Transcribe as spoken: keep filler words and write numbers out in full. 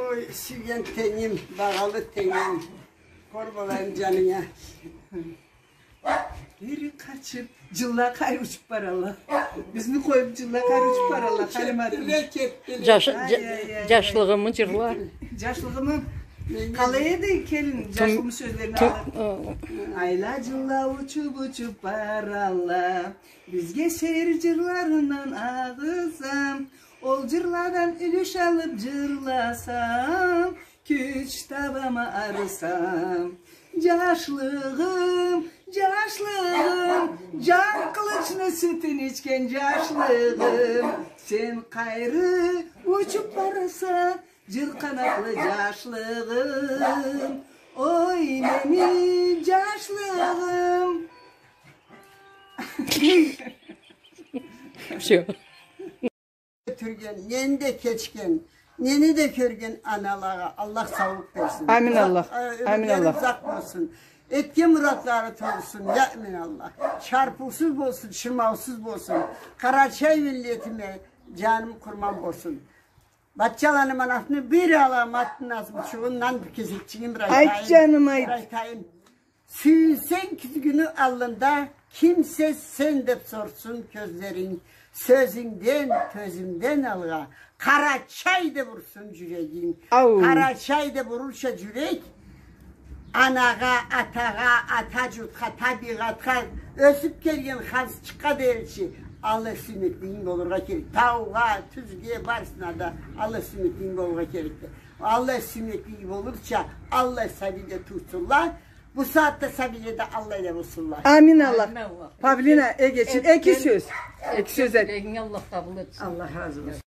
Ой, сюйген тенгим, багъалы тенгим, къор болайым джанынга. Бери къачыб, джылла къайры учуб баралла. Бизни къоюб, джылла къайры учуб баралла, Халимат. Кетдиле, кетдиле. Джаш-, Ай, джа-, ай, ай, ай. Джашлыгъымы джырла. Джашлыгъымы. Къалай эди, келин, джашлыгъымы сёзлерин алыб. Айла, джылла учуб, учуб баралла. Бизге сейир джырларындан агъызам. Ол джырладан юлюш алыб джырласам, кюч табама, арысам. Джашлыгъым, джашлыгъым, джан къылычны сютюн ичген джашлыгъым. Сен къайры учуб бараса, джыр къанатлы джашлыгъым. Ой, мени джашлыгъым. Всё. Ётюрген, нени да кечген, нени да кёрген аналагъа Аллах саулукъ берсин. Амин, Аллах. Амин, Аллах. Узакъ болсун. Этген муратлары толсун, я амин, Аллах. Чарпыусуз болсун, чырмаусуз болсун. Къарачай миллетиме джаным къурман болсун. Батчаланы Манатны бир аламат назмучугъундан бир кесекчигин бир айтайым. Айт, джаным, айт. Бир айтайым. Сюйюнсенг кюзгюню аллында, кимсе сен деб сорсун кёзлеринг. Сёзюнгден, тёзюмден алгъа, Къарачай деб урсун джюрегинг. Ау. Къарачай деб урурча джюрек, анагъа, атагъа, ата джуртха, табигъатха, ёсюб келген хансчыкъгъа деричи, аллай сюймеклигинг болургъа керек. Таугъа, тюзге, барысына да аллай сюймеклигинг болургъа керекди. Аллай сюймеклиги болурча, аллай сабийле тууусунла. Бу сагъатда сабийле да аллайла болсунла. Амин, Аллах. Амин, Аллах. Павлина, эгечи, эки сёз. Эки сёз айт. Тилегинги Аллах къабыл этсин. Аллах разы болсун.